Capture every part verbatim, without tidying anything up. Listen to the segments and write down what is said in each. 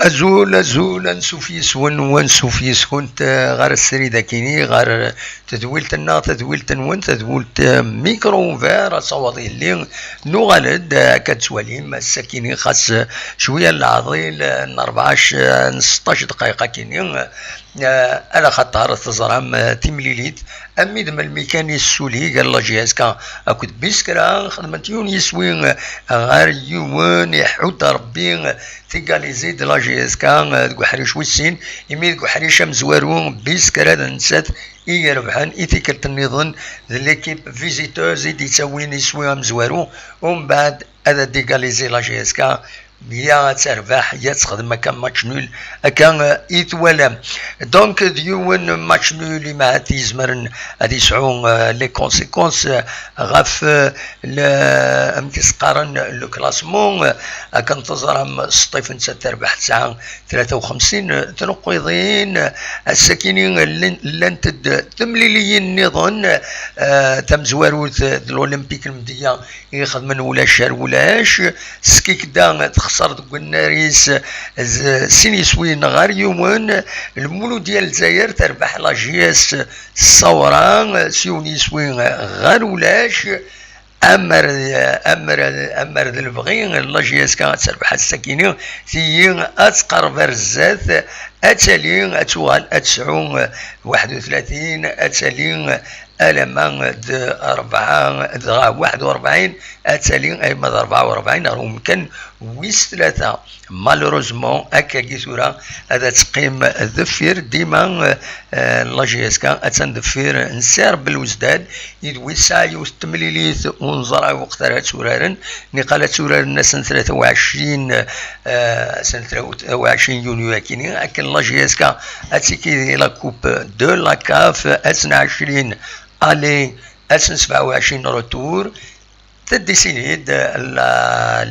Azul, azul, ansuf yes-wen, wansuf yes-kunt, eh, ɣer srid akini, ɣer tedwilt-nneɣ, tadwilt-nwen, tadwilt, eh, Micro Ouvert, asawaḍ yelli. Nuɣal-d, eh, akka d-tettwalim, ass-akini xas, eh, cwiya n leɛḍil, eh, n rbeɛṭac, eh, n seṭṭac dqayeq akini, eh, ala xaṭer teẓram, eh, timlilit, armi d melmi kan yessuli gar la J S K akked Biskra, xedment yiwen yiswi, eh, ɣer yiwen, iḥudd Rebbi, eh, tigalizi-d la J S K, eh, deg uḥric wis sin, imi deg uḥric amezwaru Biskra d nettat i irebḥen i tikkelt nniḍen d l'équipe visiteuse i d-yettawin iswi amezwaru, umbeɛd ad d-tigalizi la J S K, ya ad terbeḥ, ya ad texdem akka match nul, akka, eh, i twalam. Donc, d yiwen match nul, imahat yezmeren ad yesɛu, eh, les conséquences, eh, ɣef, eh, le, amek i s-qqaren, le classement, eh, akken teẓram, Sṭif nettat terbeḥ tesɛa tlata u xemsin tneqqiḍin. Ass-akini llan-, llant-d temliliyin nniḍen, eh, tamezwarut d l'Olympique Lmedya i ixedmen ulac ar ulac. Skikda texṣer deg unnar-is d sin yiswiyen ɣer yiwen. Lmuludya n Lezzayer terbeḥ la J S Ṣawra s yiwen yiswi ɣer ulac. Amer, amer, amer d lebɣi, la J S K ad terbeḥ ass-akini, tiyi ad tqerreb ar zdat, ad tali, ad tuɣal, ad tesɛu waḥed u tlatin, ad tali alamma d rebɛa, dɣa waḥed u rebɛin, ad tali arma d rebɛa u rebɛin ɣer umkan wis tlata. Malheureusement, akkagi tura ad teqqim deffir dima, eh, la J S K attan deffir n Si Rebbi Lwezdad, i d wis tesɛa yiwet n temlilit ur neẓri ara weqt ara tturaren, niqal ad tturaren ass n tlata u ɛecrin, eh, ass n tlata u ɛecrin yunyu akini, akken la J S K ad tiki di la Coupe de la CAF, ass n ɛecrin aller, ass n sebɛa u ɛecrin retour. Teddi-d la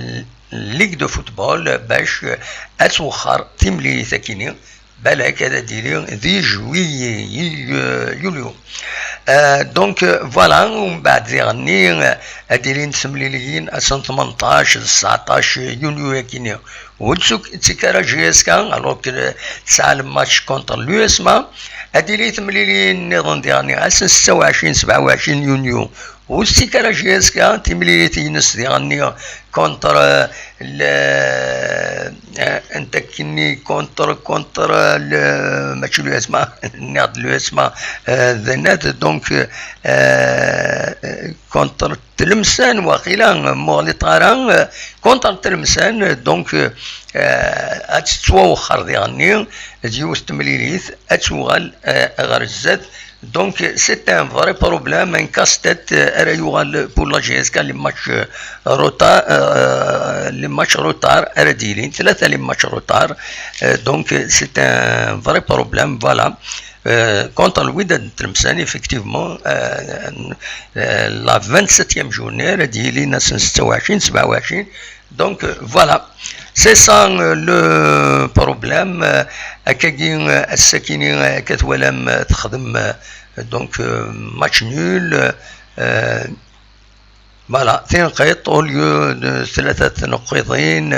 Ligue de football bac ad twexxer timlilit akini, balak ad d-tili di juillet, yulyu. Euh, donc, euh, voilà, umbeɛd diɣenni, euh, ad d-ilin temliliyin ass n tmenṭac d tseɛṭac yunyu akini. Ur d-ttik ara J S K, alors que tesɛa le match contre l'U S M A. Ad d-tili temliliyin nniḍen diɣenni ass n setta u ɛecrin, sebɛa u ɛecrin yunyu. Ur d-ttik ara J S K, timlilit-ines diɣenni contre le, euh, anta akkenni, contre, contre le, mačči l'U S M A, nniɣ-d l'U S M A, euh, d net, donc, euh, contre Tlemsan, waqila, m'uɣliṭ ara, euh, contre Tlemsan, donc, euh, ad tettwawexxer diɣenni, d yiwet temlilit, ad tuɣal, euh, ɣer zdat, Donc, c'est un vrai problème, un casse-tête, euh, ara yuɣal pour la J S K, les matchs, euh, retard, euh, les matchs retard, ara d-yilin, tlata les matchs retard. Euh, donc, c'est un vrai problème, voilà. Euh, contre le Wydad Tlemcen, effectivement, euh, euh, la vingt-septième journée, ara d-yilin ass n setta u ɛecrin, sebɛa u ɛecrin. Donc, euh, voilà. C'est ça, euh, le problème. Euh, akkagi, euh, ass-akini, euh, akka twalam, euh, texdem, euh, donc, euh, match nul. Euh, voilà, tinqiḍ au lieu de tlata tneqqiḍin,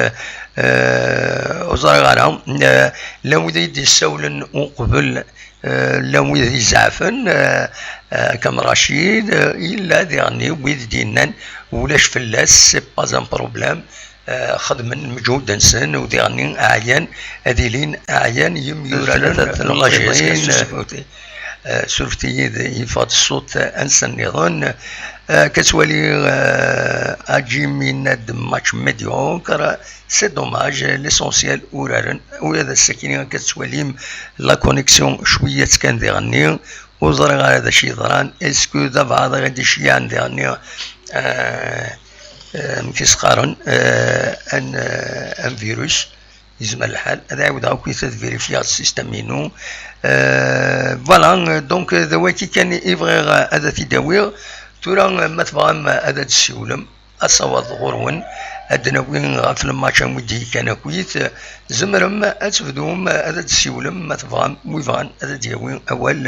euh, ur ẓriɣ ara. Euh, llan wid i d-yessawlen uqbel, euh, llan wid izeɛfen, euh, euh, comme Rachid, euh, yella diɣenni wid d-yennan ulac fell-as, c'est pas un problème. Euh, xedmen lmeǧhud-nsen, u diɣenni ɛyan ad ilin ɛyan yimyuraren n la J S K. Surfet-iyi-d, yeffeɣ-d ṣṣut ansa nniḍen. Euh, akka ttwaliɣ, euh, Ajim yenna-d match médiocre, c'est dommage, l'essentiel uraren, ula d ass-akini akka tettwalim la connexion cwiya-tt kan diɣenni, ur ẓriɣ ara d acu yeḍran, est-ce que d abeɛḍ i ɣ-d-iceyyɛen diɣenni, euh, euh, amek i s-qqaren, euh, un, euh, un virus, yezmer lḥal, ad ɛiwdeɣ akkit ad vérifier système-inu. Euh, voilà, euh, donc, euh, d awaki kan i bɣiɣ, euh, ad t-id-awiɣ. Tura, euh, ma tebɣam, euh, ad d-tessiwlem, asawaḍ ɣur-wen, ad d-nawi ɣef lmatch am wigi kan akkit. Tzemrem ad tebdum ad d-tessiwlem ma tebɣam, wi bɣan ad d-yawi awal,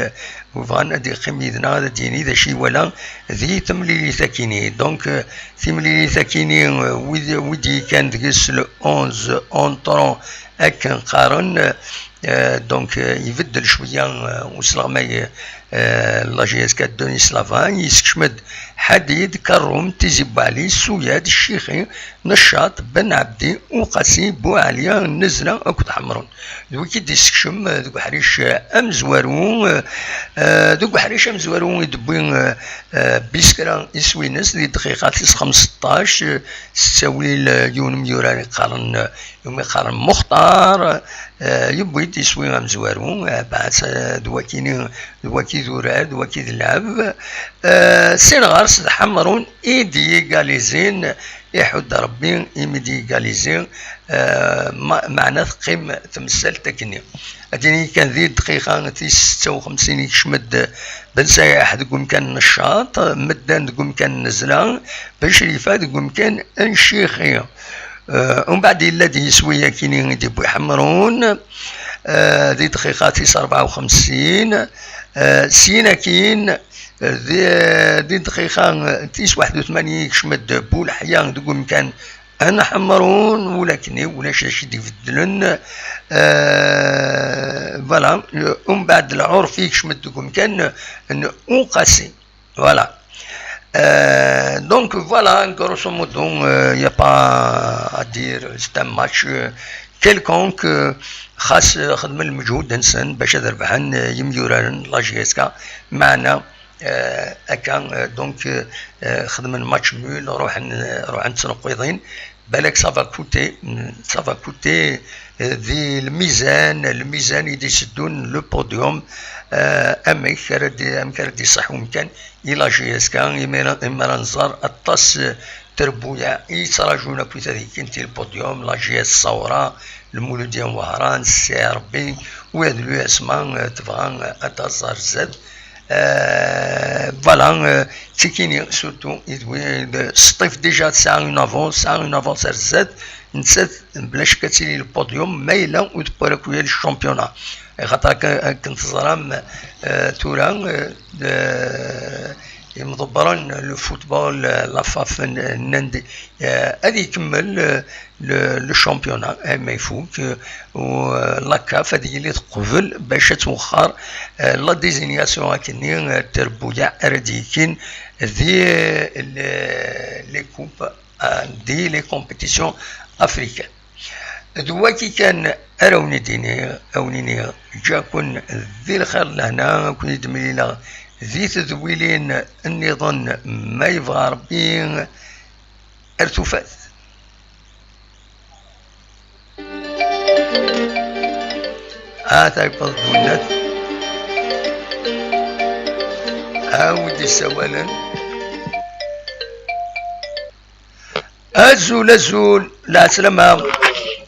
wi bɣan ad d-yeqqim yid-neɣ ad d-yini d acu iwala di temlilit akini. Donc, euh, timlilit akini, euh, wid, wid yekkan deg-s le onze entrant akken qqaren, euh, donc, euh, ibeddel cwiya, euh, usleɣmay, euh, la J S K Denis Lava, yessekcem-d Ḥadid, Karum, Tizi Bali, Suyad, Ccixi, Neccaṭ, Ben Ɛebdi, Uqasi, Buɛli, Nezla akked Ḥemrun. D wiki d-yessekcem, eh, deg uḥric, eh, amezwaru, eh, eh, deg uḥric amezwaru i d-wwi, eh, eh, Biskra iswi-ines di dqiqa tis xemseṭṭac, eh, s ttawil, eh, yiwen umyurar i qqaren, eh, iwumi qqaren Muxtar, eh, yewwi-d iswi amezwaru, eh, baɛd, eh, d wakini, d waki d urar, d waki d lɛeb. Eh, sin ɣer-s d Ḥemrun i d-yegalizin, iḥudd Rebbi imi d-yegalizi, eh, ma-, meɛna teqqim temsalt akkenni. Ad d-nini kan di dqiqa tis setta u xemsin yekcem-d Ben Sayaḥ deg umkan n Neccaṭ, Meddan deg umkan n Nezla, Ben Crifa deg umkan n Ccixi. Eh, umbeɛd yella-d yiswi akini i d-yewwi Ḥemrun, eh, di dqiqa tis rebɛa u xemsin, eh, syin akin, eh, di, di dqiqa tis waḥed u tmanyin yekcem-d Buleḥya deg umkan n Ḥemrun, walakin ulac d acu i d-ibeddlen. Eh, voilà, umbeɛd Lɛurfi yekcem-d deg umkan n Uqasi. Voilà. Euh, donc voilà, grosso modo, il n'y a pas à dire, c'est un match, euh, quelconque. Euh, xas, euh, xedmen lmeǧhud-nsen bac ad rebḥen, euh, yimyuraren la J S K, meɛna, euh, akka, euh, donc, euh, euh, xedmen match nul, ruḥen, euh, ruḥen ttneqqiḍin. Balak ça va coûter, ça va coûter, euh, di lmizan, lmizan i d-iteddun, le podium, euh, amek ara d-, amek ara d-iṣeḥ umkan i la J S K, imir-, imir ad nẓer aṭas, euh, n trebbuyaɛ i yettraǧun akkit ad ikkent i le podium, la J S Ṣawra, Lmuludya n Wehran, Ssi Ṛebbi, u ad l'U S M A, euh, tebɣa, euh, ad taẓ ar zdat. Euh, voilà, euh, d tikini, surtout, i d wi-, d Sṭif déjà tesɛa une avance, tesɛa une avance ar zdat, nettat, bla ccek ad tili le podium, ma yella ur tewwi ara akk le championnat. Axaṭer akken, akken teẓram, euh, tura, euh, euh, imḍebbren le football, euh, la FAF, n-, nnan-d, euh, ad ikemmel, euh, le, le championnat, arma ifuk, euh, u, euh, la CAF ad yili teqbel bac ad twexxer, euh, la désignation akkenni, euh, n trebbuyaɛ ara d-yekkin di, euh, le, les coupes, euh, di les compétitions africaines. D wagi kan ara wen-d-iniɣ, a wen-iniɣ, ǧǧa-ken di lxir d lehna, ad ken-id-mlileɣ di tedwilin nniḍen ma yebɣa Rebbi. Ar tufat. Ah, tagbeḍ Bunat. Ah, wi d-issawalen. Azul, azul, lɛeslama.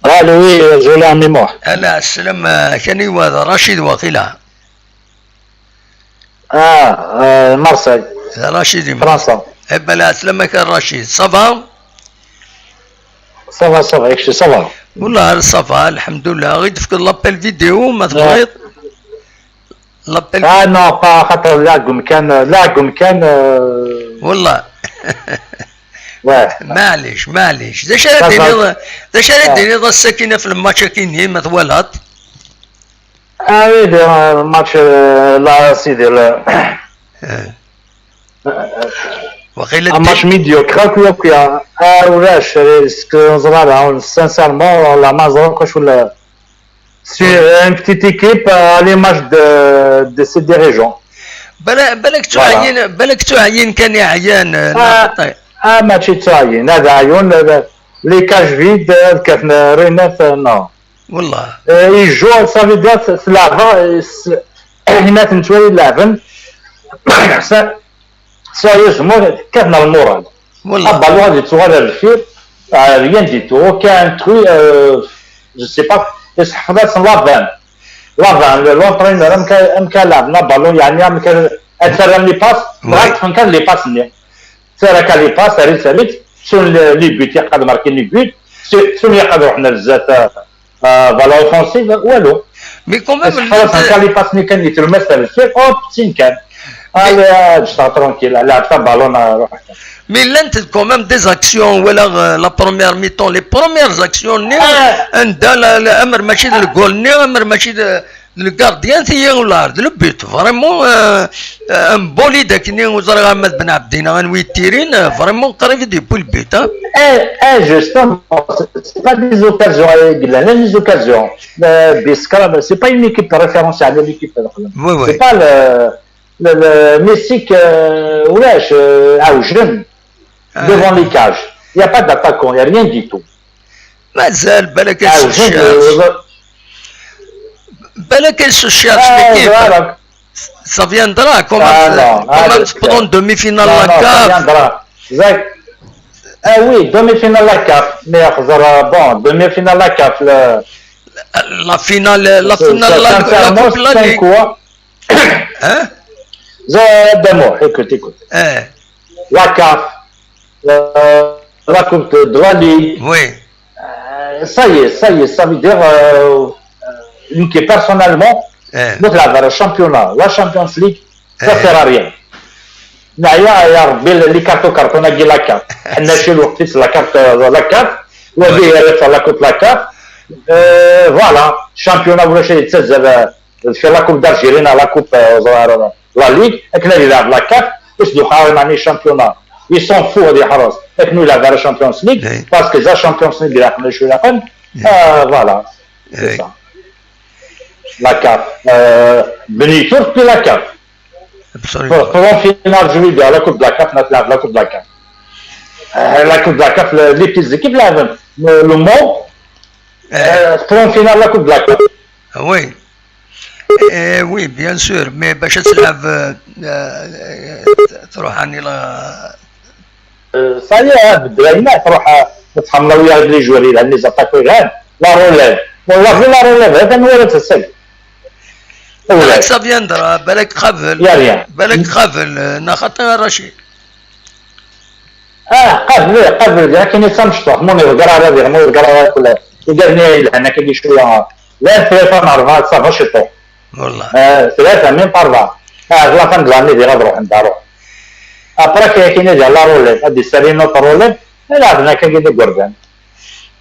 Allô, oui, azul a ɛemmi Muḥ. Ah, lɛeslama, kaniwa d Racid waqila. Ah, euh, Marseille. D Racid i Fransa. Eh ben, lɛeslama-k a Racid. Ça va? Ça va, ça va, et ça va. Wallah, ça va, lḥemdullah. Ɣi d-tefkeḍ l'appel vidéo, ma tebɣiḍ. L'appel. Ah non, pas xaṭer la gum kan, la gum kan, euh. Wallah. Ouais. Maɛlic, maɛlic. D acu ara d-tiniḍ, d acu ara d-tiniḍ ass-agi ɣef lmatch-agi-nni, ma twalaḍ? Ah oui, le match, euh, là, c'est de le... Waqila un match médiocre, quoi, quoi. Ah, ulac, sincèrement, la ma ẓriɣ acu la. C'est une petite équipe, euh, à l'image de, de ses dirigeants. Bala, balak ttɛeyyin, balak ttɛeyyin kan iɛyan, euh, ah, ah, mačči ttɛeyyin, ad ɛyun, euh, les cages vides, euh, ad kkaten, euh, Renat, euh, non. Wallah. Euh, il joue, ça veut dire, c'est la va-, euh, c'est, hina ten ttwali leɛben, ça, sérieusement, kkaten le moral. Wallah. Aballon ad yettuɣal ar deffir, euh, rien du tout, aucun truc, euh, je sais pas, iseḥfeḍ-asen Lavan. Lavan, le, l'entraîneur, amek, amek ara leɛben aballon, yeɛni amek ara, ad terrem les passes, dɣa ṭṭfen kan les passes-nni. Terra kan les passes, terra-tt. Ttun les buts, ilaq ad markin les buts. Ttun ilaq ad ruḥen ar zdat, euh, vers l'offensive, walu. Mais quand même, llant, les passes-nni kan i tlemmast ar deffir, hop, ttin kan. Allez, euh, ǧǧet-aɣ tranquille, lɛeb taballon, euh, ruḥ. Mais llant quand même des actions, voilà, euh, la première mi-temps, les premières actions-nni, anda la, la, amer mačči d le goal-nni, amer mačči d, le gardien, tiyi ula d le but. Vraiment, euh, euh, un beau lead akkenni, ur ẓriɣ ara ma d Ben Abdi neɣ anwa yettirin, euh, vraiment qrib i d-yewwi le but, hein. Eh, eh, justement, c'est, c'est pas des occasions, eh, yellan, les occasions. Euh, Biskra, c'est pas une équipe de référence, c'est l'équipe de... Oui, oui. C'est pas le, le, le Messi que, ulac, euh, ah, ou jeune, devant les cages. Il n'y a pas d'attaquant, il n'y a rien du tout. Mazal, balak elle se cherche. Balak elle se cherche, l'équipe. Ça viendra, comment, comment se prendre demi-finale la CAF. Ah oui, demi-finale la CAF. Mais, bon, demi-finale la CAF, le... La finale, la finale, la, la Coupe de la Ligue. Hein? Écoute, écoute. La CAF, euh, la Coupe de la Ligue. Oui. Euh, ça y est, ça y est, ça veut dire, euh, euh, une qui personnellement, notre championnat, la Champions League, ça sert à rien. Neɛya, ya Rebbi, les cartons, cartons-agi la CAF. Ḥna ci lweqt-is la carte, euh, la CAF, wa di la Coupe la CAF. Euh, voilà, championnat, ulac ay yettazzal, euh, deffir la Coupe d'Algérie, la Coupe, euh, la Ligue, akken ad yelɛeb la CAF, ur s-d-yuqeɛ ara, meɛni championnat. Ils s'en foutent, ad yeḥrez. Akken ur yelɛeb ara Champions League, parce que la Champions League, ilaq, ulac ilaqen. Euh, voilà, c'est ça. La CAF. Euh, bnit ur depuis la CAF. Absolument. Pour, pour en finale, je veux dire, la Coupe de la CAF, la, la Coupe de la CAF. Euh, la Coupe de la CAF, le, les petites équipes, là, le, le monde, euh, pour en finale, la Coupe de la CAF. Ah oui. Eh oui, bien sûr, mais باش تلعب, euh, euh, تروح يعني la Euh, ça y est, hein, beddel ayna, tṛuḥ, euh, ad txemmeḍ wiyaḍ les joueurs, yelhan les attaquants, yelhan la relève. Wallahi la relève, hatan wara tseseg. Balak ça viendra, balak qabel. Y a rien. Balak qabel, euh, neɣ xaṭi a Racid. Ah, qabel, qabel, akken i d tamecṭuḥt, ma ur iḍegger ara diɣ, ma ur iḍegger ara kul. Igerni yelhan akka di cwiya. La tlata n rebɛa, ça va ciṭuḥ. Wallah. Euh, tlata, même pas rebɛa. Ah, la fin de l'année, diɣ ad ruḥen, ad ruḥen. Après, kra kina, diɣ la relève, ad d-isali notre relève, ad lɛeben akka d igerdan.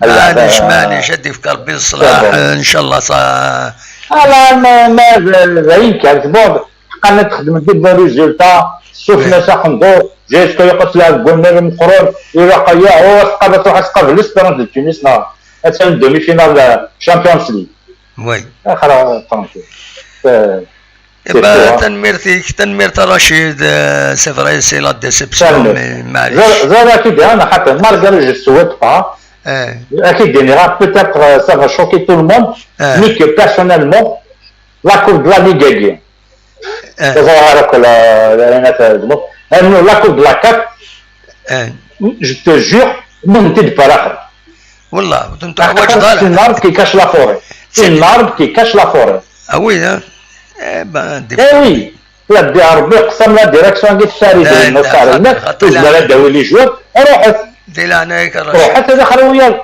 Maɛlic, maɛlic, ad d-ifk Rebbi ṣṣlaḥ, ncallah, ça. Ala, ma, ma, d, d ayen kan, bon, qqaren ad txedmem des bons résultats, sufn-as aqendur, jusqu'à yuqes lɛeb deg wannar imeqqren, ilaq aya, oh, ad tqabel, ad tṛuḥ ad tqabel l'Espérance de Tunis, neɣ ad tali demi-finale, euh, Champions League. Oui. Axir, tranquille. Eh ben, tanemmirt-ik, tanemmirt a Racid, euh, c'est vrai, c'est la déception, mais maɛlic. Ẓer, ẓer, ad k-id-iniɣ, xaṭi, malgré je souhaite pas, ad k-id-iniɣ, peut-être, euh, ça va choquer tout le monde, mais que personnellement, la Coupe de la Ligue, ur ẓriɣ ara akk la, la, la, la, la Coupe de la CAF, je te jure, ma tent-id-ffreɣ. Wallah, ur tent-teḥwaǧeḍ ara. C'est un arbre qui cache la forêt. C'est un arbre qui cache la forêt. Ah oui, hein? Eh ben, des... Eh oui. La di-, Rebbi yeqsam la direction-agi tessari-d, tezmer ad d-tawi les joueurs, ruḥet. Di leɛnaya-k a Racid. Ruḥet ad ixer wiyaḍ.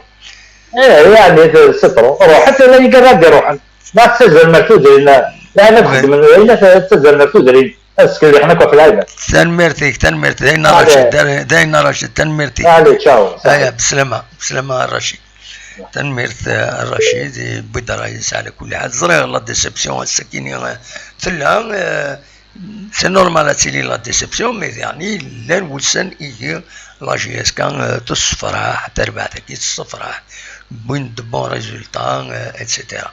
Eh, yeɛni, c'est trop. Ruḥet, ala igerra ad d-iruḥen. Ma ttazalen ar tudrin, la ad xedmen, la ttazalen ar tudrin. Ad skelliḥen akk ɣef lɛibad. Tanemmirt-ik, tanemmirt. D ayen a Racid, d ayen a Racid, tanemmirt-ik. Allez, ciao. Aya, beslama, beslama a Racid. Tanemmirt, eh, a Racid, yewwi-d ṛṛay-is ɛla kulli ḥal. Ẓriɣ la déception ass-akini, eh, tella, eh, c'est normal ad tili la déception, mais yeɛni llan wussan ihi la J S K, eh, tessefraḥ, tarbaɛt-agi tessefraḥ, wwin-d de bons résultats, eh, et cetera.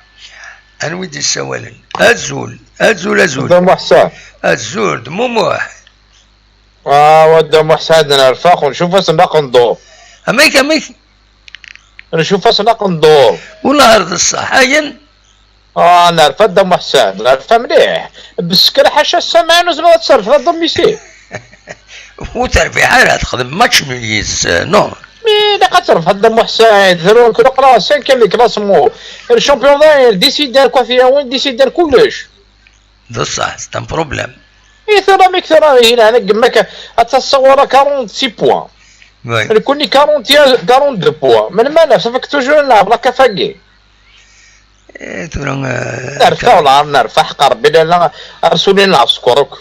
Anwa i d-yessawalen? Azul, azul, azul. D Muḥ Saɛid. Azul, d Mumuḥ. Ah, wadda Muḥ Saɛid, nerfa, ncuff-asen aqendur. Amek, amek? Ncuff-asen aqendur. Wellah ar d ṣṣeḥ, ayen? Ah, nerfa dda Muḥ Saɛid, nerfa mliḥ. Beskra ḥaca ssama ur tezmireḍ ad terfeḍ a dda Misi. Ur terbiḥ ara, texdem match nul yis-s, non. Mi ilaq ad terfeḍ dda Muḥ Saɛid, terwa nekk leqra cinquième di classement. Le championnat décider quoi, tiyawen décider kullec. D ṣṣeḥ, c'est un problème. I tura mi k-tura ihi leɛna gma-k ad taseḍ ɣur-i quarante-six points. Nekkni quarante, quarante-deux points. Melmi ara naf, ça fait que toujours nlɛeb la CAF-agi. Eh, tura, eh, nerfa wala nerfa, ḥeqq Rebbi, lalla rsulin lɛesker akk.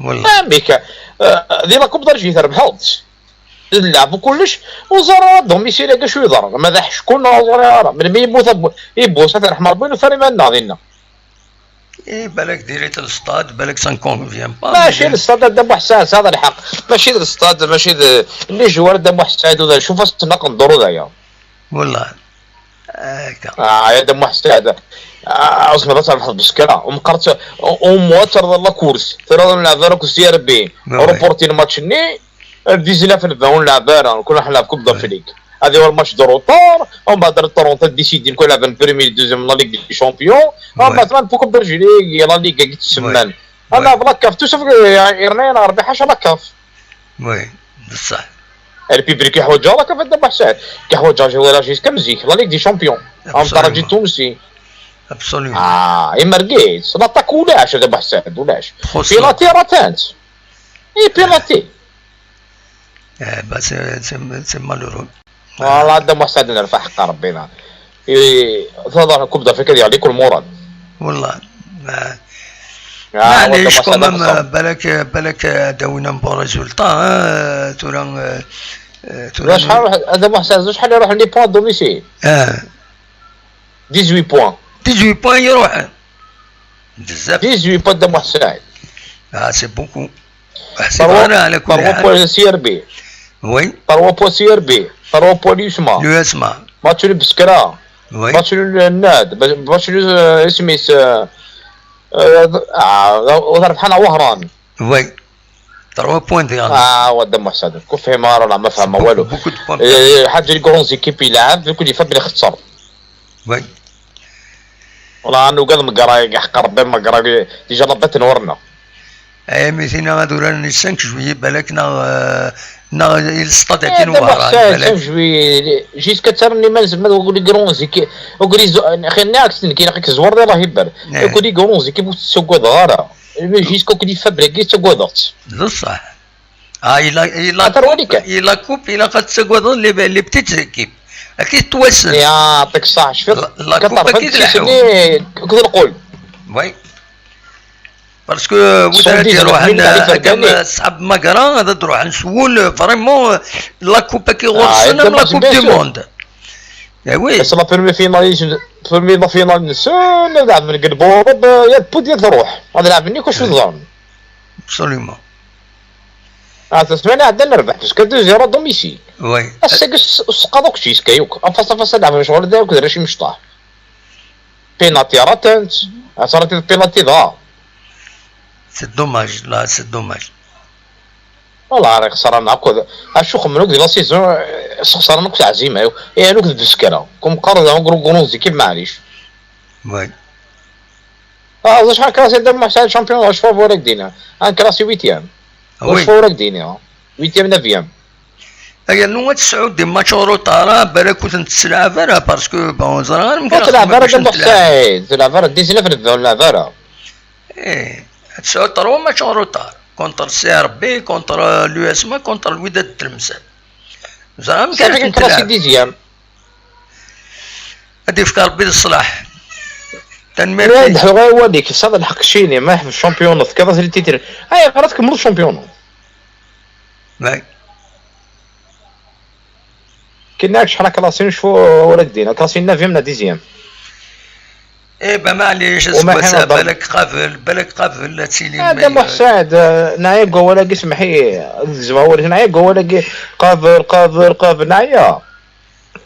Amek, eh, di la Coupe d'Algérie trebḥeḍ-tt. D lɛeb kullec, ur ẓriɣ ara domicile-agi acu yeḍran. Ma d aḥeckun, ur ẓriɣ ara. Melmi yemmut, yemmut, ad t-yerḥem Rebbi, nufa iman-nneɣ dinna. Eh, balak diri-t lestad, balak ça ne convient pas. Mačči d lestad, a Dda Muḥ Saɛid, tesɛiḍ lḥeqq. Mačči d lestad, mačči d, les joueurs, a Dda Muḥ Saɛid, ur d acu, fassen aqendur ur d aya. Wallah. Akka. Ah, ya Dda Muḥ Saɛid. Ah, tzemreḍ ad trebḥeḍ beskra. Umqert, au moins terḍel la course. Tura ur nlɛeb ara akked C R B. Reporter match-nni. Dix-neuf n vingt ur nlɛeb ara, kul ḥna nlɛeb Coupe d'Afrique. Ad iwal match de retard, umbeɛd ar trente ad décider kul ḥna premier, deuxième la Ligue des Champions, umbeɛd ma nfu Coupe d'Algérie, la Ligue i tt-semman. Ad nlɛeb la CAF, tout sauf que yerna-yaneɣ Rebbi ḥaca la CAF. Oui, bessah. Le public yeḥwaǧ la CAF, a Dda Muḥ Saɛid. Yeḥwaǧ joueur jusqu'à zik, la Ligue des Champions. Am Taraǧi Tunsi. Absolument. Ah, imerga-tt, l'attaque ulac, a Dda Muḥ Saɛid, ulac. Penalty, ratan-tt. I penalty. Eh, bah, c'est, c'est, c'est malheureux. Voilà, a Dda Muḥ Saɛid, nerfa ḥeqq Rebbi, là. Tuḍa Coupe d'Afrique ad yeɣli kul muṛad. Wallah. Maɛlic, quand même, balak, balak ad awin un bon résultat, hein, tura, euh, euh, tura. Acḥal, a Dda Muḥ Saɛid, acḥal iruḥen les points à domicile? Ah. Dix-huit points. Dix-huit points iruḥen. Bzzaf. Dix-huit points, a Dda Muḥ Saɛid. Ah, c'est beaucoup. Trois points C R B. Oui. Trois points C R B. Trois points l'U S M A. L'U S M A. Match n Beskra. Oui. Match n Lennad. Match n, euh, isem-is, euh, euh, ah, ur rebḥan Wehran. Oui. Trois points diɣen. Ah, a Dda Muḥ Saɛid. Ku fhim ara, la, ma fehmeɣ walu. Beaucoup de points. Eh, ḥaǧa les grandes équipes yelɛab, ku d-ifa belli xetter. Oui. Wala nugad Megra, ḥeqq Rebbi Megra, déjà la bête nurna. Ay, mi tina ad uraren le cinq juillet, balak neɣ, euh, neɣ il stade akin Wehran, balak. Cinq juillet, jusqu'à terni ma nzem, ma d les grandes équipes, les grandes, xir-nni ak-tt-nekki, ilaq-ik tzewreḍ i Lahiber. Ak les grandes équipes ur tettagadeḍ ara. Mais jusqu'à ku d-ifa belli ttagadeɣ-tt. D ṣṣeḥ. Ah, i la, i la coupe, i la coupe, ilaq ad tagadeḍ les, les petites équipes. Aki tettwassen. Yeɛṭik ṣṣeḥ, cfiɣ. La, la coupe aki d leḥḥum. Akked lqul. Oui. Parce que wid ara d-iruḥen, akka ṣṣḥab Magra, ad d-ruḥen s wul, vraiment, la coupe aki ɣur-sen am la coupe du monde. Eh oui. C'est la première finale, première finale nsen, ad lɛeben deg lburub, ya tpud ya truḥ. Ad lɛeben yakk acu ẓran. Absolument. Ah, tasmana ɛedda nerbeḥ, parce que deux zéro à domicile. Oui. Ass-agi s-, s-, seqqaḍ akk jiska yakk. Afas, afas, ad ɛemmen ccɣel da yakk d rrac imecṭaḥ. Penalty ara tent. Ad terreḍ penalty dɣa. C'est dommage, là, c'est dommage. Wala, ara ixesren akk. Acu xemmen akk di la saison, eh, sxesren akk teɛzima-w. Eh, akk d beskra. Kum qqar d agru gru zikib, maɛlic. Oui. Ah, ẓer acḥal classé Dda Muḥ Saɛid champion, ur cfiɣ ur ak-d-iniɣ. Un classé huitième. Ah oui. Ur cfiɣ ur ak-d-iniɣ. Huitième, neuvième. Ay, rnu ad tesɛu des matchs en retard, ah, balak ur tent-tesselɛab ara, parce que, bon, ẓriɣ ara. Ur telɛab ara Dda Muḥ Saɛid, telɛab ara dix-neuf n bda ur nelɛab ara. Eh, ad tesɛu trois matchs en retard. Contre C R B, contre l'U S M A, contre Wydad Tlemsan. Ẓriɣ amek ara tent-telɛab. Classé dixième. Ad d-ifk Rebbi d ṣṣlaḥ. Tanemmirt. Ad ḥuɣ awal-ik, tesɛiḍ lḥeqq, cini, ma yeḥbes champion, tefkiḍ-as le titre. Ayɣer ad tkemmleḍ champion? May. Kenna acḥal aklaṣi n cfu ur ak-d-in, aklaṣi neuvième neɣ dixième. Eh ben, maɛlic, aseggas-a, balak qabel, balak qabel ad tilim. Ah, Dda Muḥ Saɛid, eh, neɛya deg wawal-agi, semmeḥ-iyi, ad gezmeɣ awal-ik, neɛya deg wawal-agi, qabel, qabel, qabel, neɛya.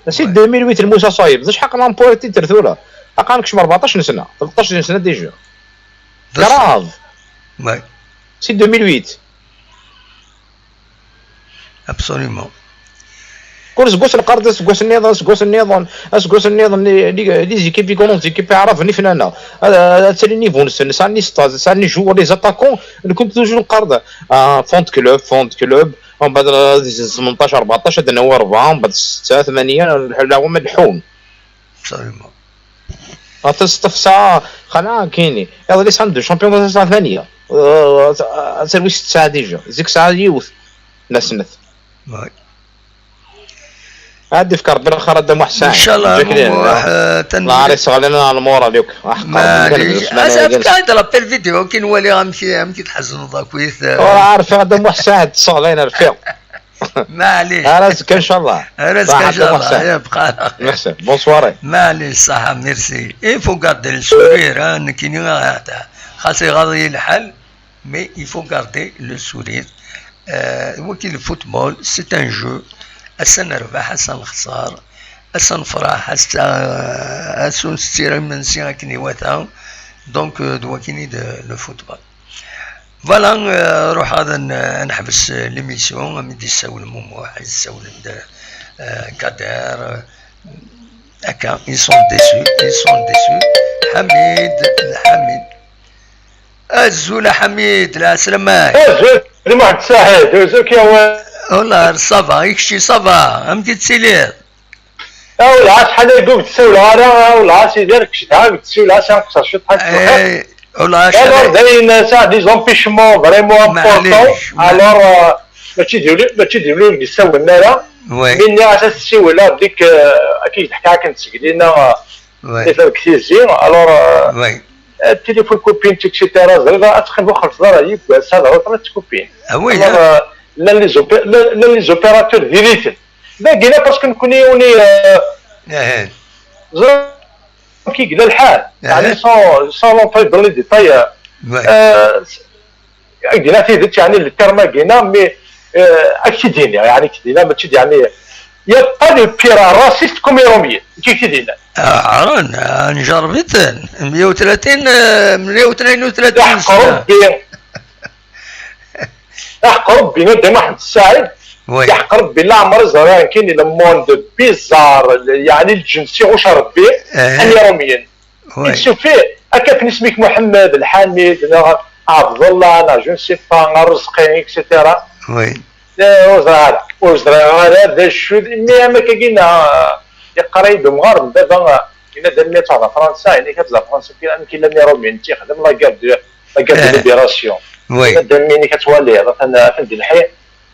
Si deux mille huit n Musa Ṣayeb, d acḥal n titre tura? Aql-aɣ nekcem rbeɛṭac n sna, tleṭṭac n sna déjà. Grave. Ouais. Si deux mille huit. Absolument. Kul aseggas nqar-d aseggas nniḍen, aseggas nniḍen, aseggas nniḍen, les, les, les équipes, les grandes équipes iɛraben i fnana. Ad, ad tali niveau-nsen, sɛan les stars, sɛan les joueurs, les attaquants, nekkni toujours nqar-d, ah, fond club, fond club, umbeɛd, ah, di tmenṭac, rbeɛṭac, ad nawi rebɛa, umbeɛd setta, tmanya, leɛwam ad leḥḥun. Absolument. Ata s tefsa, xala, kini. Iḍelli sɛan deux champions, ata sɛan tmanya. Euh, ad terwi setta déjà. Zik sɛan yiwet. Nasnet. Ouais. Ad d-ifk Ṛebbi lxir a Dda Muḥ Saɛid. Inchallah, Ǧakli, Muḥ, eh, eh, tanemmirt. Lɛar yesseɣlen ɣer lmuṛal yakk. Aḥeqqar. Maɛlic. Asa, efk-aɣ-d la période vidéo, akin wali amek, amek i tḥezneḍ akkit, eh. Ur ɛaref a Dda Muḥ Saɛid, tseɣlin rfiɣ. Maɛlic. Ar azekka, inchallah. Ar azekka, inchallah. Ṣaḥa, Dda Muḥ Saɛid. Yebqa. Merci. Bonne soirée. Maɛlic, ṣaḥa, merci. Il faut garder le sourire, hein, nekkini, ah, xas iɣaḍ-iyi lḥal. Mais il faut garder le sourire. Euh, waki le football, c'est un jeu. Ass-a nerbeḥ, ass-a nexṣer, ass-a nefṛeḥ, ass-a, ass-a ur nsetti ara imensi akken iwata. Donc, euh, d wakini de, le football. Voilà, euh, ruḥ ad n-, ad neḥbes, euh, l'émission, am i d-yessawel Mumuḥ, ad yessawlen d, euh, Kader, euh, akka, ils sont déçus, ils sont déçus. Ḥamid, Ḥamid. Azul a Ḥamid, lɛeslama-k. Azul, d Muḥend Saɛid, azul k-yawen. Wala, ça va, i kečči, ça va, amek i tettiliḍ? Awla, acḥal ay ur d-ssawleɣ ara, awla, sidi, nekk cedhaɣ, ur d-ssawleɣ, sɛiɣ qeṣṣer cwiṭ, ḥaǧa. Eh, wala, acḥal. Alors, dayen, sɛiɣ des empêchements vraiment importants. Maɛlic, ma- Alors, euh, mačči d ul-, mačči d ul-, ur d-ssawlen ara. Oui. Mi nniɣ-as ad ssiwleɣ, dik, euh, akka i d-teḥka akken d-teglina, euh, Oui. Atan deg Tizi, alors, euh, Oui. euh, téléphone coupé, et cetera. Ẓriɣ ad teqqim ur xellṣeḍ ara yiwwas, ad ṛuḥen ad tkupin. Ah oui, alors, hein. Euh, llan les opé-, llan, llan les opérateurs diri-ten. Dagi, là, parce que nekkni, on est, euh, Eh, eh. Ẓriɣ amek i yella lḥal. Eh. Yeɛni, sans, sans rentrer dans les détails, euh, Oui. Euh, Ak d-iniɣ tidet, yeɛni, le terme-agi-ina, mais, euh, ak t-id-iniɣ, yeɛni, ak t-id-iniɣ, mačči d, yeɛni, il y a pas de pire raciste comme Iṛumyen, nekk ak t-id-iniɣ. Ah, ɣran, ah, njerreb-iten, meyya u tlatin, eh, meyya u tnayen u tlatin. Iḥeqq Ṛebbi. Iḥeqq Ṛebbi, a Dda Muḥend Saɛid. Oui. Iḥeqq Ṛebbi, leɛmer i ẓriɣ nekkini le monde bizarre, le, yeɛni, lǧens iɣucc Ṛebbi, eh, am Iṛumyen. Oui. Il suffit, akka akken isem-ik Muḥemmed, Lḥamid, neɣ Ɛebdellah, neɣ je ne sais pas, neɣ Ṛezqi, et cetera. Oui. Eh, ur ẓriɣ ara, ur ẓriɣ ara d acu d, mais am akkagi, neɣ, eh, yeqqar-iyi-d umɣar n baba, eh, yenna-d, almi ad tṛuḥeḍ ɣer Fransa, yenna-k ad la France, amek i llan Iṛumyen, ad tixdem la guerre de, la guerre de, eh, libération. Oui. Yenna-d, almi yenna-k ad twaliḍ, atan, atan di lḥir.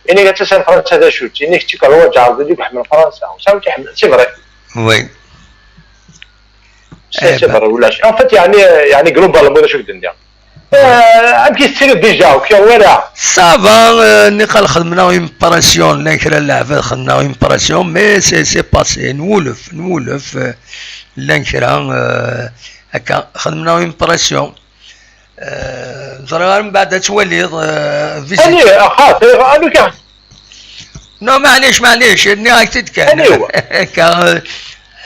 Yenna-k ad tasa Fransa d acu-tt, yenna-k d tikerwaǧ, ɛerḍ-d i iḥemmel Fransa, ur sɛiɣ ur tt-iḥemmel, c'est vrai. Oui. C'est, eh, c'est ben, vrai, ulac. En fait, yeɛni, yeɛni, globalement, d acu i k-d-nniɣ. Eh, amek i tettiliḍ déjà, ukiɣ wala? Ça va, eh, niqal xedmen-aɣ une pression, llan kra n leɛbad xedmen-aɣ une pression, mais c'est, c'est passé, nwulef, nwulef, eh, llan kra, eh, akka, xedmen-aɣ une pression. Eh, ẓriɣ ara mbeɛd ad twaliḍ, eh, visit. Ani, axaṭer, anu ka- Non, maɛlic, maɛlic, nniɣ-ak-t-id kan. Aniwa? Akka,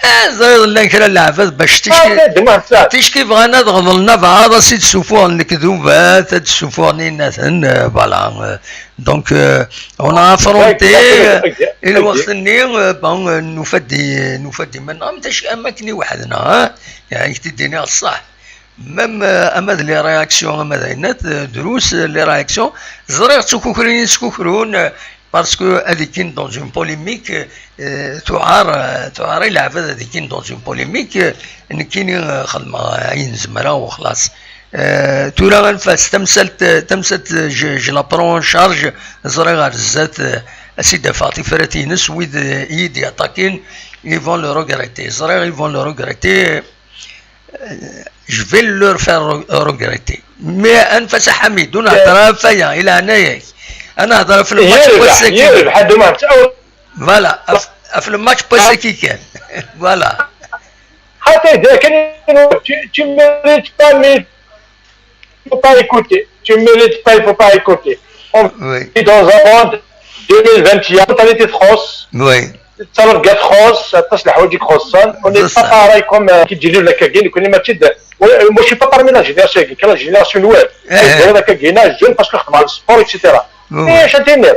eh, ẓriɣ llan kra n leɛbad bac ticki, ah, d ma-, ticki bɣan ad ɣeḍlen abeɛḍ, ad s-id-ssufuɣen lekdubat, ad d-ssufuɣen inaten, eh, voilà, eh, donc, eh, on a affronté, eh, i lweqt-nni, eh, bon, eh, nufa-d i-, nufa-d iman-nneɣ, am tac-, am akken i weḥd-neɣ, eh, yeɛni, k-t-id-iniɣ ṣṣeḥ. Même, euh, ama d les réactions, ama d ayen, euh, drus, euh, les réactions, ẓriɣ ttkukrin i ttkukru, euh, parce que ad ikkin dans une polémique, euh, tuɛar, euh, tuɛar i leɛbad ad ikkin dans une polémique, euh, nekkini, euh, xedmeɣ ayen zemreɣ u xlaṣ. Euh, tura anef-as, tamsalt, euh, tamsalt, euh, je, je la prends en charge, ẓriɣ ar zdat, euh, ad s-id-afeɣ tifrat-ines, wid, euh, i yi-d-yaṭakin, ils vont le regretter. Ẓriɣ, ils vont le regretter. Je vais leur faire re-, regretter. Mais anef-as a Ḥamid, ur nhedder ara ɣef waya, i leɛnaya-k. Ad nehder ɣef le match n wass-agi. Yerbeḥ, yerbeḥ, a Dda Muḥend. Voilà, ɣef, ɣef le match n wass-agi kan. Voilà. Xaṭi, d akken tu, tu mérites pas, mais faut pas écouter. Tu mérites pas, il faut pas écouter. On vit dans un monde deux mille vingt et un, mentalité txuṣṣ. Oui. Ttṛebga txuṣṣ, aṭas n leḥwayeǧ i ixuṣṣen. On n'est pas pareil comme, euh, qui dirige la Kagin, nekkni mačči d, moi, je suis pas parmi la génération, la génération nouvelle. Eh. Ttṛebga la Kagin, jeune, parce que xedmeɣ le sport, et cetera. Oui. Et je dis,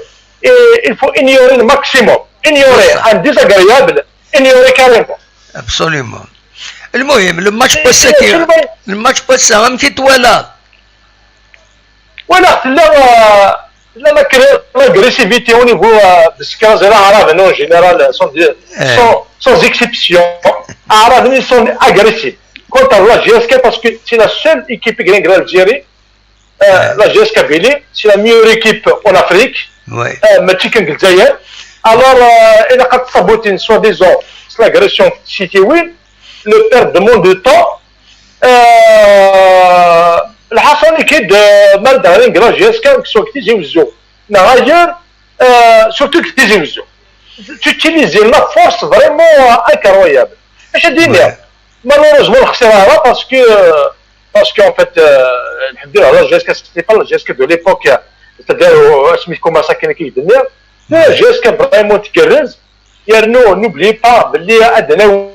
et il faut ignorer le maximum. Ignorer un désagréable, ignorer carrément. Absolument. المهم، le match n wass-agi, le match n wass-a, amek i t-twalaḍ? Voilà, tella, euh, tella l'agré-, l'agressivité au niveau, euh, de ce que les Arabes, en général, sont, sont, sans exception. Arabes, ils sont agressifs contre la J S K parce que c'est la seule équipe qui gagne l'Algérie. Euh, la J S Kabylie, c'est la meilleure équipe en Afrique. Euh, mačči kan deg Lezzayer. Alors, euh, il a saboté soi-disant l'agression de City Win, le perte de monde de temps. Euh, الحاصل كيد مال دارين لا جي اس كا سوا كتيزي وزو. نغاير سورتو كتيزي وزو. Tu utilises la force vraiment incroyable. اش دينيا؟ Ouais. Malheureusement خسرها parce que parce que en fait الحمد لله la G S K c'était pas la G S K de l'époque, c'est-à-dire اسمي كوما ساكن كي الدنيا. La G S K vraiment تكرز. يرنو نوبلي با بلي عندنا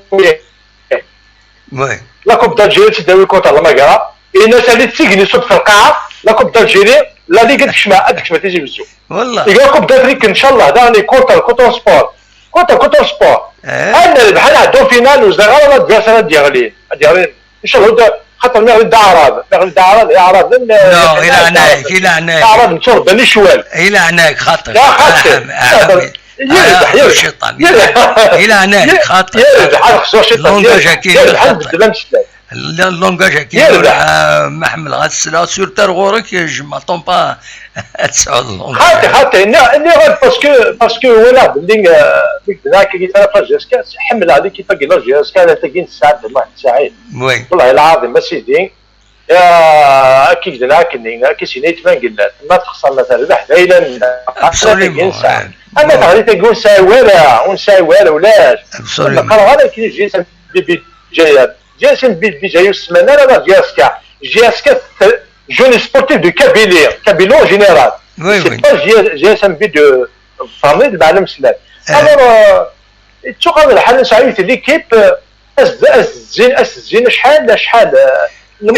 Ouais. لا كوب دالجيري تداوي كونتر المغرب. الناس اللي تسيقني صوت في القاعه، لا كوب دالجيري لا ليغا تكشمع، هذيك ما تيجي بزو. والله. يقول كوب دافريك ان شاء الله داني كونتر كونتر سبور، كونتر كونتر سبور. آه. انا بحال عندهم فينال وزغار ولا ديال سنه ديالين ديالين ان شاء الله. خاطر مغرب دا عرب، مغرب دا عرب يا عرب. لا، الى عناك، الى عناك. عرب نتور بني شوال. الى عناك خاطر. لا، خاطر. أحم-، أحمد. يربح، آه، يربح. الشيطان. الى عناك خاطر. يربح على خصو الشيطان. لونجاج كي يربح خاطر. بدل ما نشتاق. لا، اللونجاج كي يربح. آه، محمد غاد السلا سور تار غورك، جو ما طون با. تسعود اللونجاج. خاطي خاطي ني ني غير باسكو باسكو ولا بلي آه، ديك دراك كي تعرف لا جي اس كا حمل عليك كيف لا جي اس كا لا تاكين سعد ما سعيد. وي. والله العظيم ما سيدي. يا كي دراك ني كي سينيت ما قلنا ما تخسرنا تاع الربح دايلا. ابسوليمون. اما تاع تاكين ساي ولا ونساي ولا ولاش. ابسوليمون. قال غير كي جي سان بي بي جاي جي سان بي بي جاي السمانه لا جي اس كا جي اس كا جوني سبورتيف دو كابيلي كابيلي اون جينيرال. وي، سي وي. با جي اس ام بي دو فامي مع المسلات. آه. الوغ اتشوف هذا الحال نسعيو ليكيب. الزين الزين شحال شحال.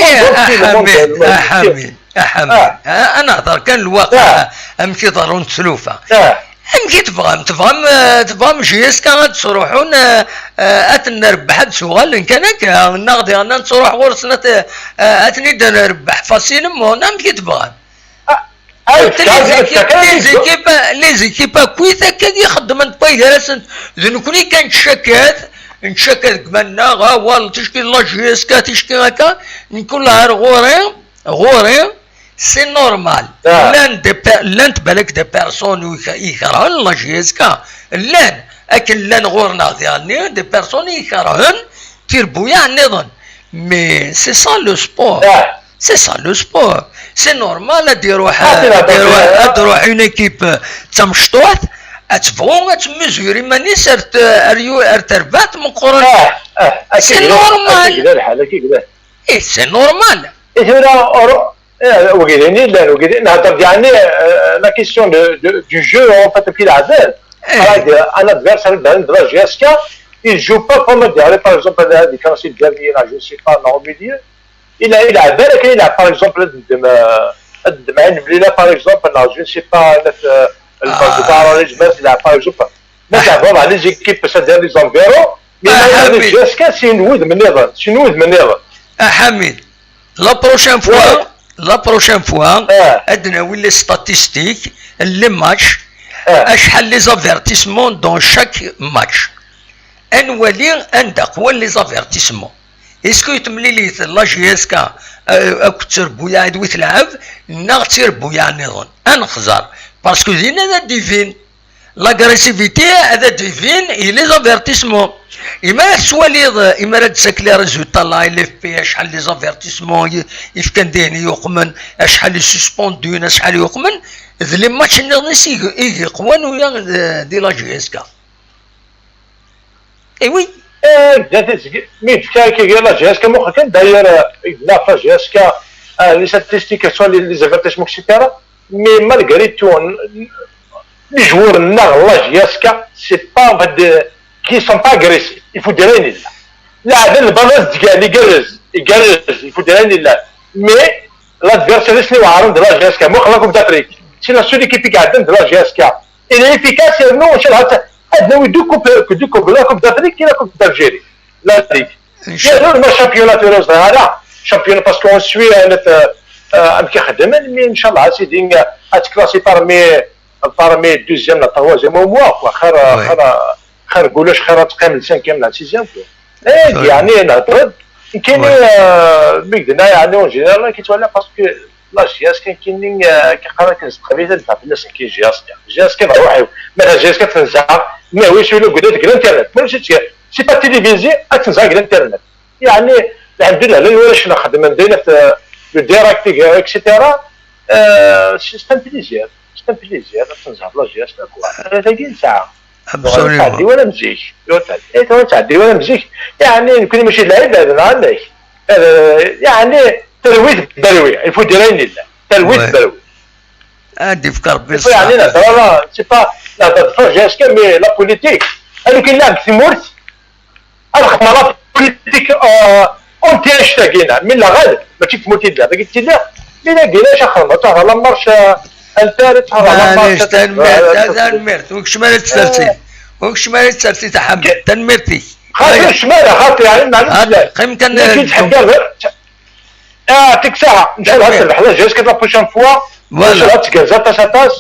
احمد، احمد، احمد. آه، انا نهضر كان الواقع. امشي ضرون تسلوفه. امشي تبغم تبغم آه، تبغم جي اس كا غاد تروحون آه، آه، اتن نربح هاد سوغال كان هكا ناخذ انا نتروح غور سنه. آه، اتني دا نربح فاسيلمون امشي تبغم. لي زيكيب لي زيكيب كويت هكا يخدم انت باي دراسن. ذنكني كان تشكات نتشكى ديك مالنا غا والله تشكي لا جي اس كا تشكي هكا. نكون لها غوري غوري. سي نورمال. لان دي بير- لان بالك دي بيرسون يكرهون لا جي اس كا. لان اكن لان غورنا ديالني دي بيرسون يكرهون تيربويا نظن. مي سي سا لو سبور. سي سا لو سبور. سي نورمال ادي يروح ادي يروح ادي يروح اون ايكيب تمشطوحت. اتبغو اتمزوري مانيس ارت اريو ارتربات من قرن. سي نورمال. كذا الحال كي كذا. اي سي نورمال. اي ثورة اورو. وقيليني لا وقيليني نهضر يعني. لا كيسيون دو دو دو جو اون فات كي العزاز. انا ادفيرسير دو لا جي اس كا. Il joue pas comme dire par exemple هذيك راسي الدربي لا جو سي با نو ميليو. الا الا عبالك الا باغ اكزومبل ندم ندم عين مليله باغ اكزومبل لا جو سي با. الباز تاع راني جبت لا باغ اكزومبل ما تعبر على لي زيكيب باش دير لي زونفيرو. مي لا جي اس كا سي نوذ من نظر سي نوذ من نظر. احمد. لا بروشين فوا لا بروشين فوا اد ناوي لي ستاتيستيك لي ماتش. اشحال لي زافيرتيسمون دون شاك ماتش. انوالي عند قوى لي زافيرتيسمون. اسكو تمليليت لا جي اس كا اكثر بويا عدوي تلعب نغتير بويا نظن انخزر. باسكو دينا ذا ديفين لاغريسيفيتي هذا ديفين اي لي زافيرتيسمون. اما راك تواليض اما راك تسكلي ريزولتا لا ال اف بي شحال لي زافيرتيسمون يفكان دين يقمن اشحال لي سسبوندون اشحال يقمن. ذ لي ماتش نيغنيس يقوان ويا دي لا جي اس كا. اي وي. مي تكاكي غير لا جي اس كا مخ كان داير لا فا جي اس كا. لي ستاتيستيك سوا لي زافيرتيسمون اكسيتيرا. مي مالغري تو لي جوور ناغ لا جي اس كا سي با هاد كي سون با اغريسيف يفو دير عين الله. لاعب البالانس ديالي يقرز يقرز يفو دير عين الله. مي لادفيرسير سني وعارون دو لا جي اس كا مو خلاكم دافريك. سي لا سول ايكيب يقعدن دو لا جي اس كا. الى افيكاس نو ان شاء الله. ادنا وي دو كوب دو كوب لا كوب دافريك كي لا كوب دالجيري. لا ليغ يا زول ما شامبيونات ولا زهر هذا شامبيون باسكو اون سوي انا ام كيخدم مي ان شاء الله سيدي اتكلاسي بارمي بارمي دوزيام لا تروازيام او موا كوا خير خير خير قولوش خير تقيم لسانكيام لا سيزيام كوا. ايه يعني نهضر كاين ميك دنا يعني اون جينيرال كيتولى باسكو la J S K nekkini, eh, akken qqaren akken s teqbaylit ad nefhem fell-as nekkini J S K. J S K d ṛṛuḥ-iw. Ma d J S K ad tt-nzeɛ, ma wi s-yuli deg, deg l'internet. Ma ulac, c'est pas télévisé, ad tt-nzeɛ deg l'internet. Yeɛni, lḥemdullah, llan warrac-nneɣ xeddmen dinna, eh, le direct, et cetera. Eh, c'est un plaisir. C'est un plaisir ad tt-nzeɛ la J S K, quoi. Tagi nesɛa. Absolument. Ur tɛeddi wala am zik. Ur tɛeddi, eh, ur tɛeddi wala am zik. Yeɛni, nekkni mačči d lɛibad, neɣ amek? Eh, yeɛni, talwit berwi. Il faut dire ayen yellan. Talwit berwi. Ad d-ifk Rebbi ṣṣeḥ. Yeɛni, nehder ala, c'est pas, nehder d la J S K, mais la politique. Alukan nlɛeb deg tmurt, ad xedmeɣ la politique, euh, anti annect-agi, neɣ mi neɣ ad, mačči deg tmurt i lliɣ, dagi ttiliɣ, mi dagi, acu xedmeɣ, ad tehder la marche, euh, inter, ad tehder la marche, maɛlic, tanemmirt, euh, tanemmirt, ur keččem ara d tsertit, ur keččem ara d tsertit a Ḥamed, tanemmirt-ik. Xaṭi, ur keččem ara, xaṭi, yeɛni, maɛlic, qqim kan, nekk i d-ḥeggaɣ, ah, tik saɛa, ncallah ad terbeḥ la J S K la prochaine fois, ncallah ad tgerrez aṭas, aṭas.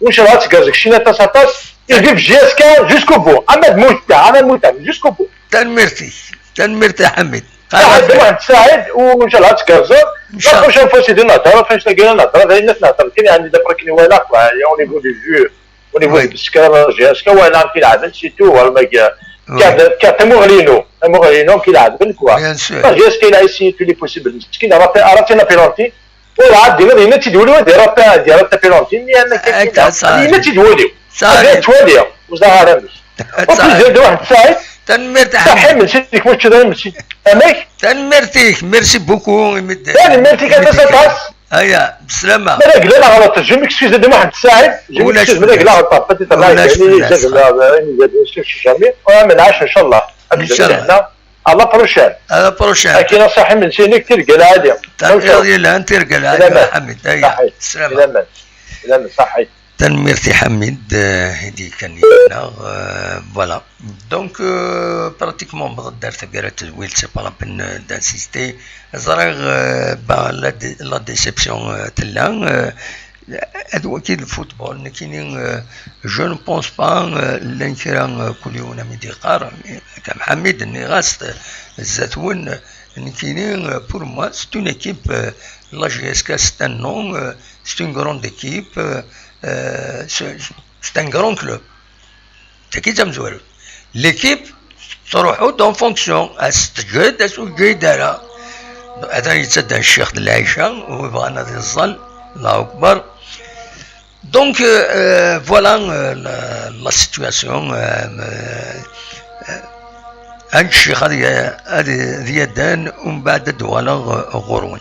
Ur cedhaɣ ad tgerrez deg Ccina aṭas, aṭas. Et vive J S K jusqu'au bout. Ama d mmuteɣ, ama mmuteɣ, jusqu'au bout. Tanemmirt-ik. Tanemmirt a Ḥamid. Saɛid, d Muḥend Saɛid, u ncallah ad tgerrzeḍ. La prochaine fois, sidi, nehder, ɣef annect-agi ara nehder, d ayen ad nehder kan, yeɛni, d'après akken i walaɣ, quoi, au niveau du jeu, au niveau du beskar, J S K, walaɣ amek i lɛeben, c'est tout, wala ma, car, car tamuɣli-inu, tamuɣli-inu, amek i lɛeben, quoi. Bien sûr. J S K, il a essayé tous les possibles. Meskin, ara, ara tina penalty. Ur ɛad d-yenna-tt-id wul-iw ad yerr ta-, ad yerr tapilanti-nni, am akka akka, yenna-tt-id wul-iw. Ad yerr-tt wul-iw. Ur ẓriɣ ara amek. Au plaisir de Muḥend Saɛid. Tanemmirt a Ḥamid. Saḥi imensi-nnek, mačči d imensi. Amek? Tanemmirt-ik, merci beaucoup i medden. Tanemmirt-ik aṭas, aṭas. Aya, beslama. Ma d agla neɣ ɣelṭeɣ, je m'excuse de Muḥend Saɛid, je m'excuse, ma d agla ɣelṭeɣ, peut-être jamais. Ah, mais lɛac, ncallah. À la prochaine. À la prochaine. Akin a Saḥi imensi-nnek, tirga lɛali. Iḍ yelhan, tirga lɛali a Ḥamid. Aya, sslam. Saḥi. Saḥi. Tanemmirt i Ḥamid, eh, i d-yekkan yid-neɣ, eh, voilà. Donc, euh, pratiquement, newweḍ-d ar taggara n tedwilt, c'est pas la peine, euh, d'insister. Ẓriɣ, euh, ben, la dé-, la déception, euh, tella, euh, Ad waki d football, nekkini, euh, je ne pense pas, euh, llan kra, euh, kul yiwen am i d-yeqqar, akka Mḥammid, nniɣ-as-t, zdat-wen, nekkini, euh, pour moi, c'est une équipe, euh, la J S K, c'est un nom, euh, c'est une grande équipe, euh, euh, c'est, c'est un grand club. Tagi d tamezwarut. L'équipe tettruḥu-d en fonction, ass teǧǧed, ass ur teǧǧid ara. Atan yettaddan ccix d lɛica, u yebɣan ad iẓẓel. Allahu Akbar. Donc, euh, euh, voilà, euh, la, la situation, euh, euh, euh, ad ccix ad y-, ad y-, ad yaddan, umbeɛd ad d-uɣaleɣ, euh, ɣur-wen.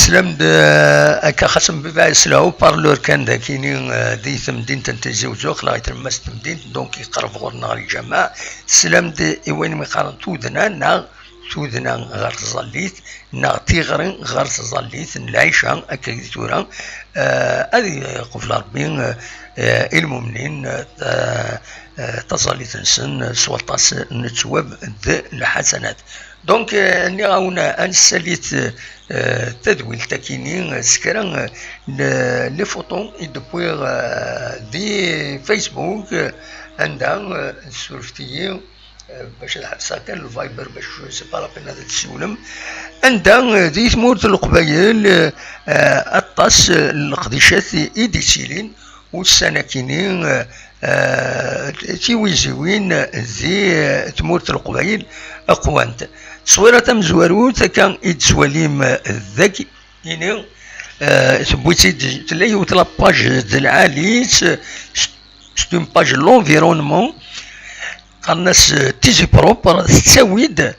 Teslam-d, eh, akka xas mbiba yesla haut-parleur kan dakini, eh, di temdint n Tizi Uzzu, aql-aɣ i tlemmast n temdint, donc iqerreb ɣur-neɣ lǧameɛ. Teslam-d i wayen mi qqaren tudna, neɣ tudna ɣer tẓallit, neɣ tiɣri ɣer tẓallit n lɛica, akka di tura, eh, ad iqubel Ṛebbi, eh, eh, i lmumnin, eh, eh, taẓallit-nsen s waṭas n ttwab d lḥasanat. Donc, eh, nniɣ-awen ad nessalit, eh, tadwilt akini, eh, s kra, eh, n les photos i d-wwiɣ, eh, di Facebook, eh, anda, eh, surfet-iyi, eh, bac ad ḥebseɣ kan le Viber, bac c'est pas la peine ad d-tsiwlem. Anda, eh, di tmurt n Leqbayel, eh, eh, aṭas, eh, n leqdicat i, i d-ittilin, ussan-akini, eh, eh, tiwiziwin di, eh, tmurt n Leqbayel qwant. Ttṣwira tamezwarut, akka i d-tettwalim, eh, dagi, ini, eh, tewwi-tt-id, tella yiwet la page d lɛali, c'est, c'est une page de l'environnement. qqaren-as Tizi Propre, tettawi-d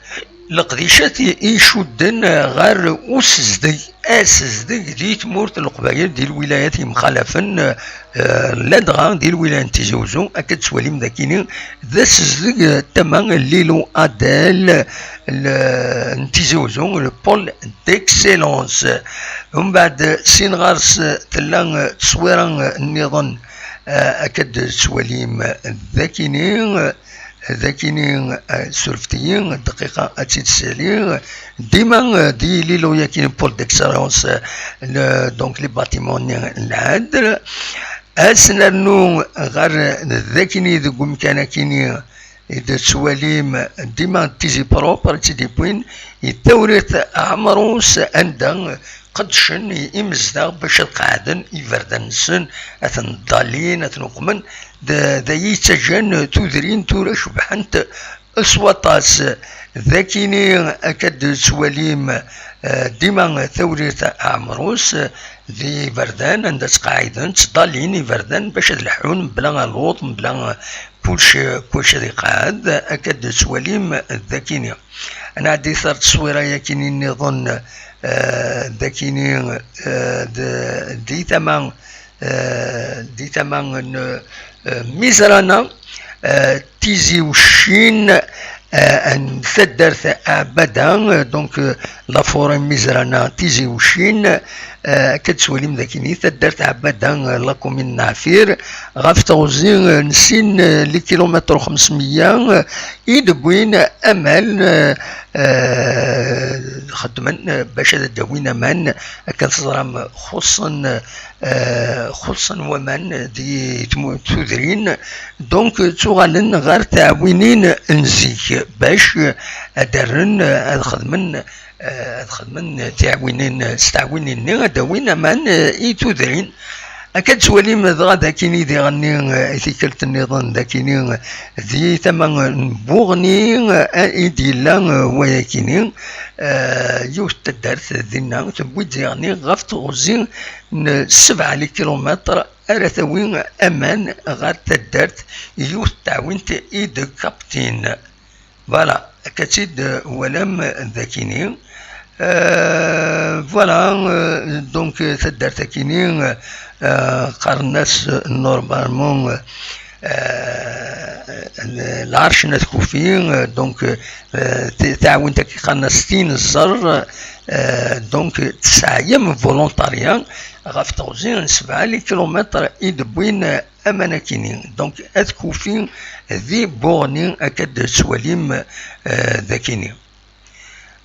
leqdicat i icudden ɣer usezdeg, asezdeg di tmurt n Leqbayel, di lwilayat yemxalafen, eh, ladɣa di lwilaya n Tizi Uzzu, akka d-tettwalim dagini d asezdeg, eh, tama n Lilo Adel, n Tizi Uzzu, le pôle d'excellence. Umbeɛd, sin ɣer-s, tella, eh, tteswira, eh, nniḍen, eh, akka d-tettwalim dagini, eh, dagini, eh, surfet-iyi, dqiqa ad tt-id-ssaliɣ. Dima, eh, di Lilo yakini pôle d'excellence, eh, le, donc les bâtiments n lɛedl. Ad s-nernu ɣer dagini deg umkan akini i d-tettwalim dima Tizi Propre, ad tt-id-iwwin i Tawrirt Ɛemrus, anda qeddcen imezdaɣ bac ad qeɛden iberdan-nsen, ad ten-ḍallin, ad ten-uqmen. D, d ayi yettaǧǧan tudrin tura cebḥent s waṭas. Dagini akka d-tettwalim, eh, dima Tawrirt Ɛemrus, eh, d iberdan anda ttqeɛiden, ttḍallin iberdan bac ad leḥḥun mebla aluḍ, mebla kullec, kullec ad iqeɛɛed, akka d-tettwalim dagini. Ad nɛeddi ar tteswira yakini nniḍen, eh, dagini, eh, d, di tama, eh, di tama n, eh, Mizrana, eh, Tizi Wccin, eh, n taddart Ɛbada, eh, donc, eh, la forêt Mizrana Tizi Wccin, eh, akka d-tettwalim dagini taddart Ɛbada, eh, la commune n Ɛfir, ɣef teɣzi, eh, n sin, eh, les kilomètres xemsmeyya, eh, i d-wwin aman, eh, eh, xeddmen, eh, bac ad d-awin aman, akken teẓram xuṣṣen, eh, xuṣṣen waman di tmu-, tudrin, donc ttuɣalen ɣer tɛawinin n zik bac ad d-rren, eh, ad xedmen, eh, ad xedmen tiɛwinin, s tɛawinin-nni ad d-awin aman, eh, i tudrin. Akka d-tettwalim dɣa dagini diɣenni, eh, i tikkelt nniḍen dagini, eh, di tama n Buɣni, eh, i d-yella, eh, wayakini, eh, yiwet n taddart dinna, tewwi-d diɣenni ɣef teɣzi n sebɛa les kilomètres ara tawi aman ɣer taddart, yiwet n tɛawint i d Kaptin. Voilà, akka tt-id-twalam dagini. Euh, voilà, euh, donc, euh, taddart akini, euh, qqaren-as, euh, normalement, euh, euh, Lɛerc n At Kufi, euh, donc, euh, ti-, taɛwint-agi qqaren-as Tin Ẓẓer, euh, donc, tesɛa-yam volontariat ɣef teɣzi n sebɛa les kilomètres i d-wwin aman akini. Donc, At Kufi di Buɣni, akka d-tettwalim, euh, dagini.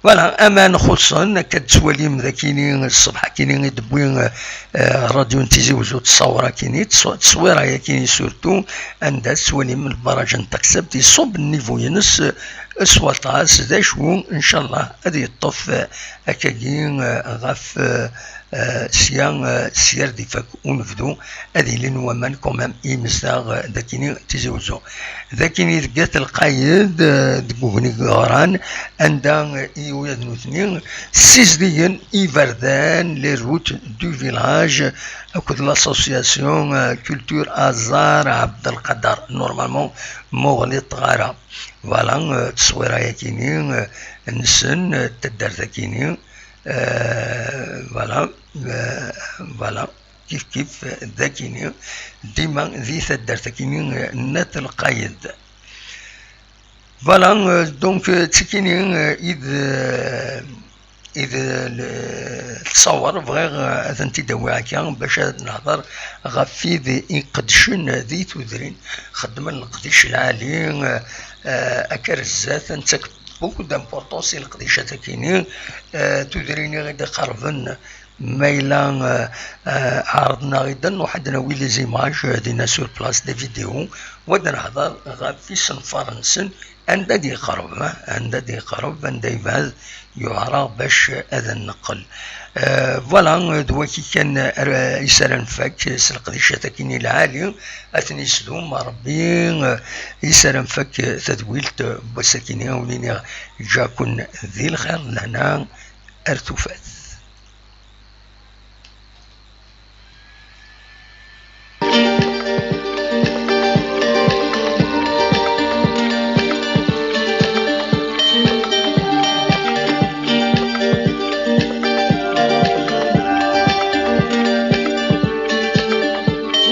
Voilà, aman xuṣṣen, akka d-tettwalim dagini, ṣṣbeḥ akini i d-tewwi, euh, ṛṛadyu n Tizi Wezzu ttṣawṛa akini, ttṣ-, ttṣwira akini surtout, anda tettwalim lbaraj n Takseft iṣubb nnivu-ines, euh, s waṭas, d acu, ncallah, ad yeṭṭef, euh, akkagi, euh, ɣef, euh, euh, sya, euh, sya ar d-ifak unebdu, ad ilin waman quand même i yimezdaɣ, euh, dagini Tizi Wezzu. Dagini deg At Lqayed, euh, deg ugni yeɣran, anda, euh, i uyad nutni ssizdigen iberdan, les routes du village, akked l'association, euh, Culture Azar Abdelkader. Normalement, muɣli ṭɣara. Voilà, euh, tteswira yakini, euh, nsen, euh, taddart akini, euh, voilà, euh, voilà, kif kif, euh, dagini, dima di taddart akini, euh, n At Lqayed. Voilà, euh, donc, euh, d tikini, euh, i d, euh, i d, euh, le, ttṣawar, bɣiɣ, euh, ad tent-id-awiɣ akka, bac ad nehḍer ɣef wid iqeddcen di tudrin, xeddmen leqdic lɛali, euh, euh, akka ar zdat, nettak beaucoup d'importance i leqdicat akini, euh, tudrin i ɣ-id-iqerben, ma yella, euh, euh, ɛerḍen-aɣ-id, ad nruḥ ad d-nawi les images, euh, dinna sur place, des vidéos, u ad nehḍer ɣef isenfaren-nsen, anda d-iqerb, eh, anda d-iqerb, anda yebɛed, yuɛer-aɣ bac ad neqqel. Euh, voilà, euh, d waki kan, euh, i s ara nfak s leqdicat akini lɛali, ad ten-isdum Ṛebbi, euh, i s ara nfak, euh, tadwilt, euh, n wass akini, a wen-iniɣ ǧǧa-ken di lxir d lehna, ar tufat.